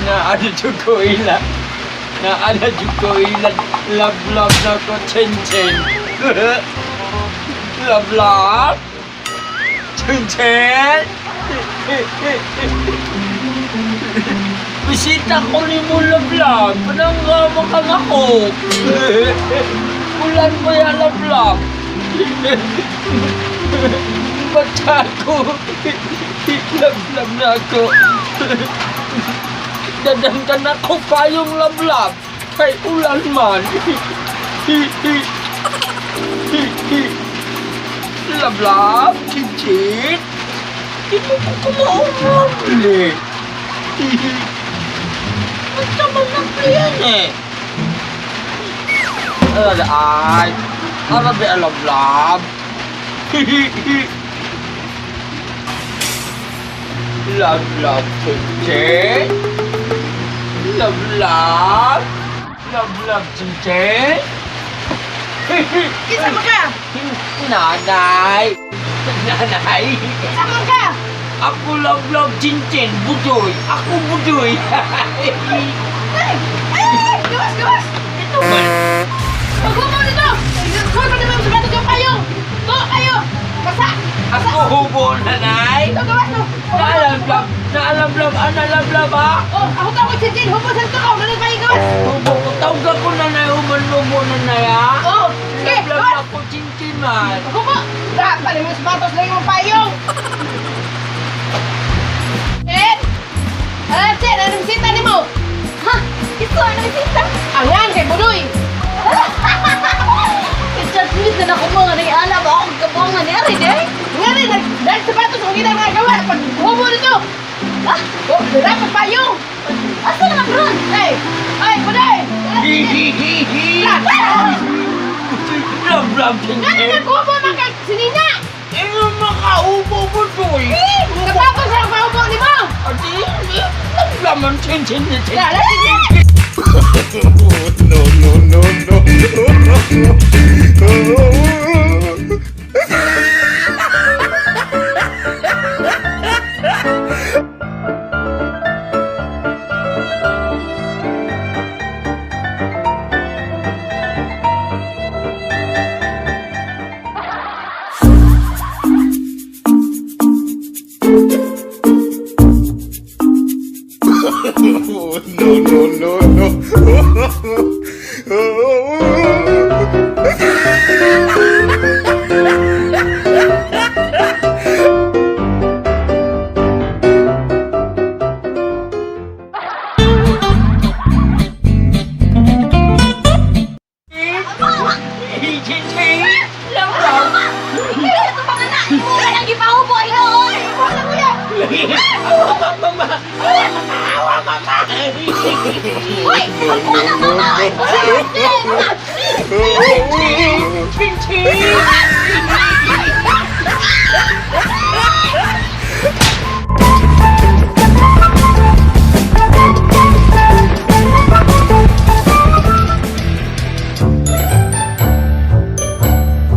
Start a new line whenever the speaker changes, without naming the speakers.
Naana jud ko ila. Naana jud ko ila. Love, love na ko, chen chen. Love, love. Chen chen. Bisita ko ni mo, love, love. Pananggama ka na ko. Ulan mo ya, love, love. Bata ko. Love, love na ako. Dadangkan ako payong lablab kay ulan man. Lablab, chichit. Di mo ko kumaumabli. Basta man na yan eh. Ay, arabi lablab. Love, love, chichit. Love, love. Love, love, chichit.
Kinsa man ka?
Nanay. Nanay.
Kinsa man ka?
Ako love, love, chinchin. Budoy. Ako budoy.
Ay! Ay! Ay! Gawas, gawas!
Ito man.
Paghubo nito! Suot pa naman yung sapatos yung payong! To, kayo! Basa!
Ako hubo, nanay.
Ito, gawas to!
Naalam, love. Naalam, love. Ana, love, love, ha?
Oh, ako to ako chinchin! Hubo sa ito ka! Malang kayo gawas!
Hubo ko. Tawag ko, nanay. Human-hubo, nanay, ha?
Oh! Sige,
Love, love,
gawas!
ako, chinchin man.
Paghubo! Dapat yung sapatos lang yung payong! Chen! Ah, Chen! Ano bisita ni mo?
Ha? Ito, ano bisita?
Angan kay Budoy!
Chatmit na ako mga nang ba akong kabongan ni Ari, eh?
Nga rin, dahil sapatos kung kita mga gawa! Paghubo nito!
Ah,
Oh, dapat payong!
asa naman ron?
Ay! Ay, Budoy!
Love, love,
Nga
chinchin.
naghubo man kay sinina!
Eh, makaubo mo, Joy.
Sapatos ang pahubo ni mo!
Ati, laman chinchin ni chinchin.
Lala, chinchin!
No, no, no, no. No, no, no, no.
Chinchin, love, love.
Ito pa nga na! Imo ka nang gipahubo, inoon!
Wala kuya!
Awa ka, mama. Awa ka, mama.
Uy! Ang kuha ng mama! Uy!
Chinchin.